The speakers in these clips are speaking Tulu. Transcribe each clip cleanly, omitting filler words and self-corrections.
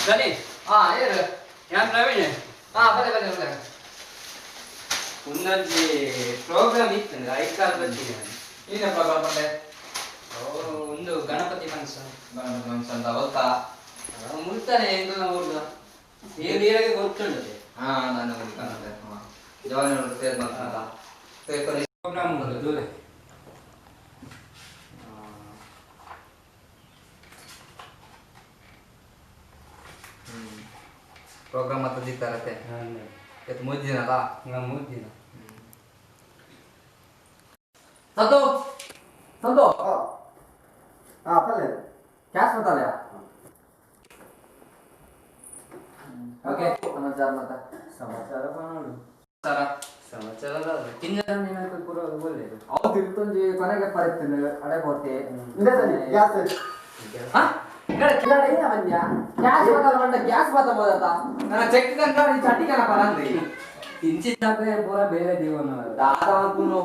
ಸರಿ. ಹಾ, ಏನು? ಯಾನ್ ಪ್ರವೀಣ್. ಹಾ, ಬಲೆ ಬಲೆ ಬಲೆ. ಒಂದೊಂಜಿ ಪ್ರೋಗ್ರಾಮ್ ಇತ್ತು, ಐಕಾಲ್ ಬರ್ತೀನಿ. ಏನ ಪ್ರೋಗ್ರಾಮ್ ಬಂದೆ? ಒಂದು ಗಣಪತಿ ಫಂಕ್ಷನ್. ಗಣಪತಿ ಫಂಕ್ಷನ್ ಗೊತ್ತಾ? ಮುಲ್ತಾನೆ ಎಂಕಲ್ನ ಊರ್ದ ನೀರು ನೀರಾಗೆ ಗೊತ್ತುಂಟದೆ. ಹಾ, ನಾನು ಜವಾನ್ ಸೇರ್ ಮಾಡ್ತಾ ಪೇಪರ್. ಪ್ರೋಗ್ರಾಮ್ ಉಂಟು ದೂರ. ಪ್ರೋಗ್ರಾಮ್ ಮತ್ತೆ ದಿತ್ತಾರತ್ತೆ ಇವತ್ತು 3 ದಿನ ಅಲ್ಲ? 3 ದಿನ. ಸಂತು, ಸಂತು. ಹಾ, ಪಲ್ಲೆ. ಕ್ಯಾಶ್ ಮತ್ತಾಲಯ. ಓಕೆ, ಸಮಾಚಾರ ಮತ್ತ? ಸಮಾಚಾರ ಪನೋಡು. ಸರ. ಸಮಾಚಾರ ಕಿಂಜನ ನಿನಗೆ ಪೂರ ಒಳ್ಳೆಯದು. ಅವು ತಿರುತ್ತೊಂಜಿ ಕೊನೆಗೆ ಪರಿಸ್ಥಿತಿ ಅಡೆ ಹೋತೆ. ಇಂದೇ ಸರಿ ಗ್ಯಾಸ್. ಹಾ, ಗ್ಯಾಸ್ ಬತ್ತಲ್ಲ ಬಂಡ, ಗ್ಯಾಸ್ ಬತ್ತ ಬೋದತ್ತ ನನ್ನ ಚೆಕ್ ಕಂಡ ಈ ಚಟ್ಟಿ ಕನಪ ನಂದಿ. ಇಂಚಿತ್ತಪ್ಪ ಪೂರ ಬೇರೆ ಜೀವನ. ದಾದ ಮಲ್ಪುನು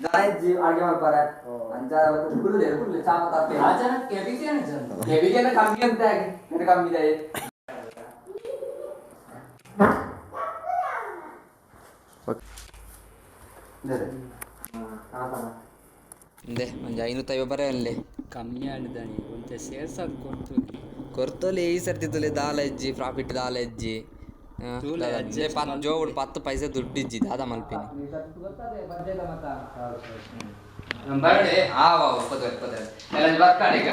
ದಾಯಿಜ್ಜಿ ಅಡ್ಗೆ ಮಲ್ಪಾರೆ ಅಂಚ ಕುಡ್ಲೆ ಕುಡ್ಲೆ ಚಾ ಮತ್ತ. ಆ ಜನ ಕೆಬಿಗೇನೆ ಜನ. ಕೆಬಿಗೆನ ಕಮ್ಮಿ ಅಂತ ಆಗಿ ಕಮ್ಮಿ ಇದೆ. ಇಂದೆ ಒಂಜಿ 550 ಬರೆ ಅಲ್ಲಿ. ಕಮ್ಮಿ ಆಡಿದಾನೆ ಒಂತೆ ಸೇರ್ಸದ್ ಕೊಡ್ತು. ಕೊರ್ತೊಲಿ, ಈ ಸರ್ತಿ ತುಲೆ ದಾಲ ಇಜ್ಜಿ, ಪ್ರಾಫಿಟ್ ದಾಲ ಇಜ್ಜಿ. ತೂಲೆ adjust. ಜೋಗುಡು 10 ಪೈಸೆ ದುಡ್ಡಿಜ್ಜಿ, ದಾದ ಮಲ್ಪಿನಿ? ಬರಡೆ. ಆ ವಾ, 20 20 ಎಲ್ಲ ಬರ್ಕಾಡಿ ಈಗ.